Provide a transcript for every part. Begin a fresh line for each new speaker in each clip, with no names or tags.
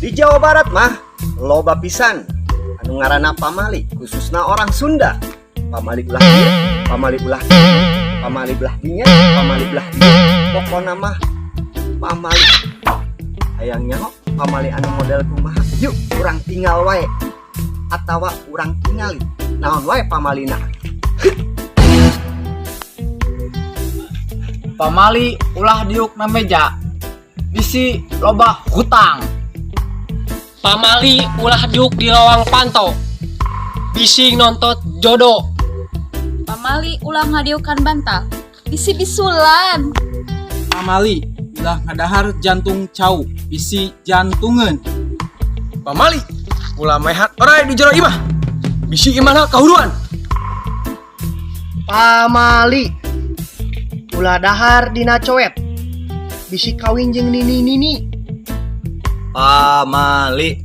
Di Jawa Barat mah loba pisan anu ngaranna pamali, khususna orang Sunda. Pamali ulah dieu, pamali ulah dieu, pamali belah dinya, pamali belah dieu. Pokona mah pamali. Hayang nyaho pamali anu model kumaha? Yuk, urang tingal wae atawa urang tingali. Naon wae pamalina?
Pamali ulah diuk na meja, bisi loba hutang.
Pamali ulah diuk di lawang panto, bisi nontot jodoh.
Pamali ulah ngadiukan bantal, bisi bisulan.
Pamali ulah ngadahar jantung cau, bisi jantungan.
Pamali ulah mehat orai di jero imah, bisi imahna kahuruan.
Pamali ulah dahar dina coet, bisi kawin jeung nini-nini.
Pamali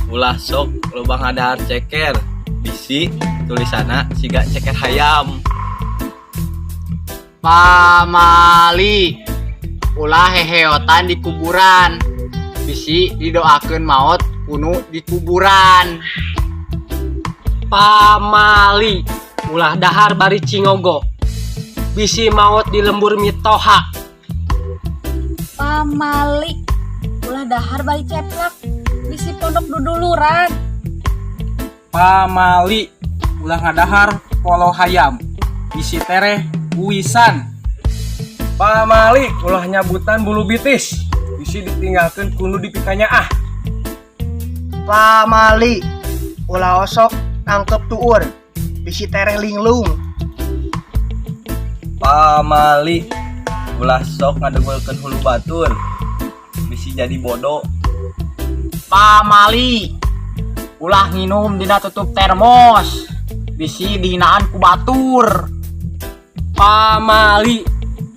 ulah sok loba ngadahar ceker, bisi tulisanna siga ceker hayam.
Pamali ulah heheotan di kuburan, bisi didoakeun maot kunu di kuburan.
Pamali ulah dahar bari cingogo, bisi maot di lembur mitoha.
Pamali ulah dahar bari ceplak, bisi pondok duduluran.
Pamali ulah ngadahar polo hayam, bisi tereh uwisan.
Pamali ulah nyabutan bulu bitis, bisi ditinggalkeun ku nu dipikanyaah.
Pamali ulah osok nangkep tuur, bisi tereh linglung.
Pamali ulah sok ngadegulkeun hulu batur, bisi jadi bodoh.
Pamali ulah nginum dina tutup termos, bisi dihinaan ku batur.
Pamali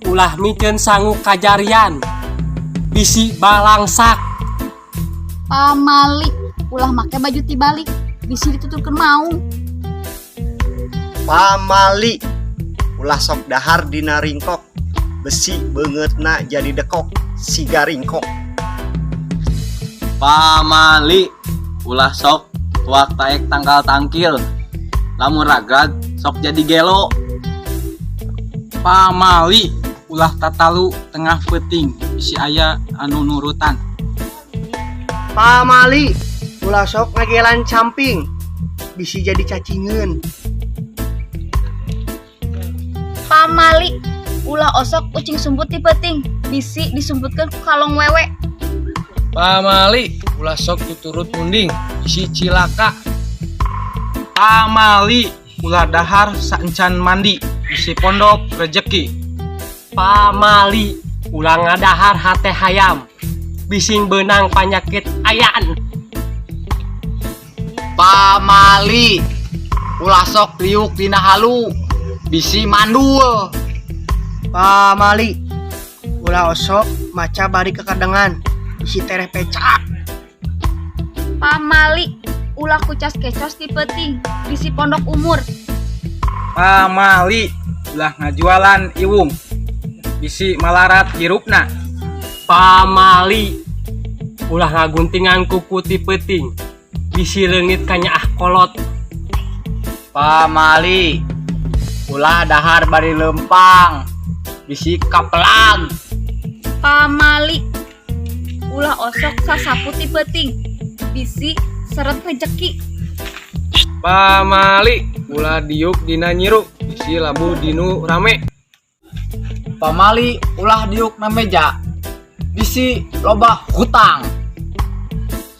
ulah mikeun sangu kajarian, bisi balangsak.
Pamali ulah make baju tibalik, bisi dituturkeun maung.
Pamali ulah sok dahar dina ringkok, besi beungeutna jadi dekok siga ringkok.
Pamali ulah sok tuak taek tangkal tangkil, lamun ragrag sok jadi gelo.
Pamali ulah tatalu tengah peuting, bisi aya anu nurutan.
Pamali ulah sok ngagelan camping, bisi jadi cacingeun.
Pamali ulah osok ucing sumput ti peuting, bisi disumputkeun ku kalong wewe.
Pamali ulah sok tuturut munding, bisi cilaka.
Pamali ulah dahar saencan mandi, bisi pondok rejeki.
Pamali ulah ngadahar hate hayam, bisi beunang panyakit ayan.
Pamali ulah sok liuk dina halu, bisi mandul.
Pamali ulah osok maca bari kekadengan, bisi tereh pecak.
Pamali ulah kucas kecos ti peuting, bisi pondok umur.
Pamali ulah ngajualan iwung, bisi malarat hirupna.
Pamali ulah ngaguntingan kuku ti peuting, bisi leungit kanyaah kolot.
Pamali ulah dahar bari lempang, bisi kapelag.
Pamali ulah osok sasapu ti peuting, bisi seret rejeki.
Pamali ulah diuk dina nyiru, bisi labuh dinu rame.
Pamali ulah diuk na meja, bisi loba hutang.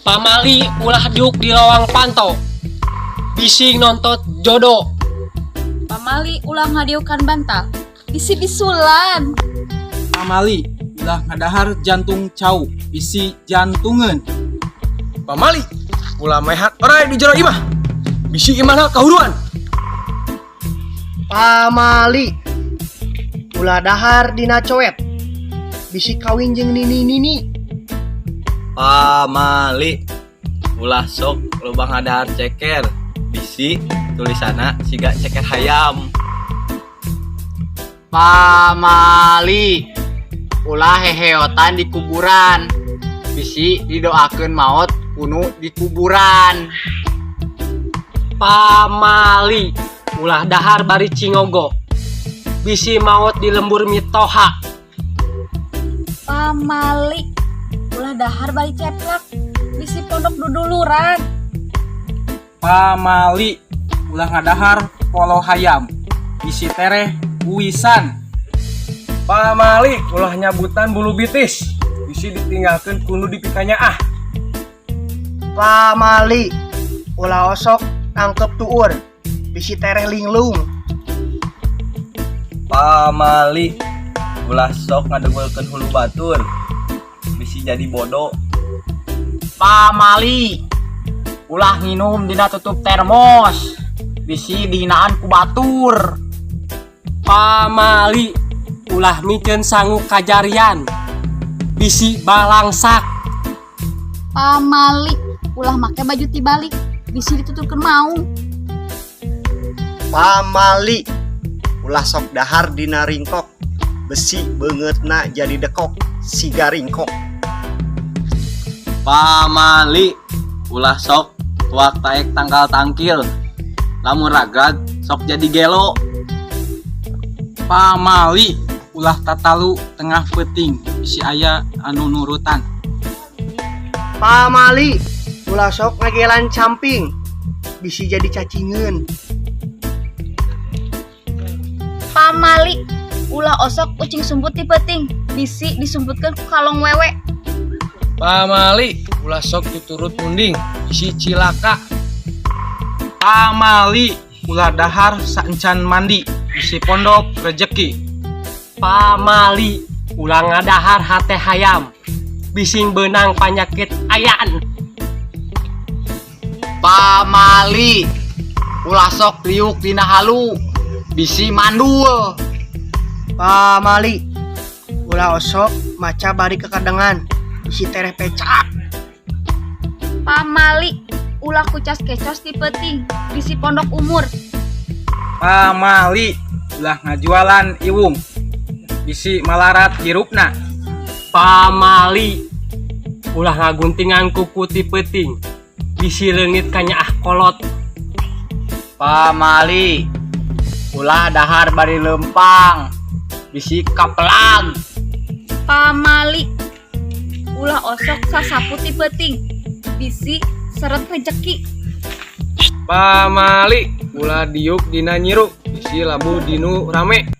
Pamali ulah diuk di lawang panto, bisi nontot jodoh.
Pamali ulah ngadiukan bantal, bisi bisulan.
Pamali ulah ngadahar jantung cau, bisi jantungan.
Pamali ulah mehat orai di jero imah, bisi imahna kahuruan.
Pamali ulah dahar dina coet, bisi kawin jeung nini-nini.
Pamali ulah sok loba ngadahar ceker, bisi tulisanna siga ceker hayam.
Pamali ulah heheotan di kuburan, bisi didoakeun maot Ku nu di kuburan.
Pamali, ulah dahar bari cingogo, bisi maot di lembur mitoha.
Pamali, ulah dahar bari ceplak, bisi pondok duduluran.
Pamali, ulah ngadahar polo hayam, bisi tereh uwisan.
Pamali, ulah nyabutan bulu bitis, bisi ditinggalkeun ku nu dipikanyaah.
Pamali, ulah osok nangkep tuur, bisi tereh linglung.
Pamali, ulah sok ngadengulkeun hulu batur, bisi jadi bodoh.
Pamali, ulah nginum dina tutup termos, bisi dihinaan ku batur.
Pamali, ulah miceun sangu kajarian, bisi balangsak.
Pamali, ulah make baju tibalik, bisi dituturkeun maung.
Pamali, ulah sok dahar dina ringkok, bisi beungeutna jadi dekok siga ringkok.
Pamali, ulah sok tuak taek tangkal tangkil, lamun ragrag sok jadi gelo.
Pamali, ulah tatalu tengah peuting, bisi aya anu nurutan.
Pamali, ulah sok ngagelan camping, bisi jadi cacingeun.
Pamali, ulah osok ucing sumput ti peuting, bisi disumputkeun ku kalong wewe.
Pamali, ulah sok tuturut munding, bisi cilaka.
Pamali, ulah dahar saencan mandi, bisi pondok rejeki.
Pamali, ulah ngadahar hate hayam, bisi beunang panyakit ayan.
Pamali, ulah sok liuk dina halu, bisi mandul.
Pamali, ulah osok maca bari kakadengan, bisi tereh pecak.
Pamali, ulah kucas kecos ti peuting, bisi pondok umur.
Pamali, ulah ngajualan iwung, bisi malarat hirupna.
Pamali, ulah ngaguntingan kuku ti peuting, bisi leungit kanyaah kolot.
Pamali, ulah dahar bari lempang, bisi kapelag.
Pamali, ulah osok sasapu ti peuting, bisi seret rejeki.
Pamali, ulah diuk dina nyiru, bisi labuh dinu rame.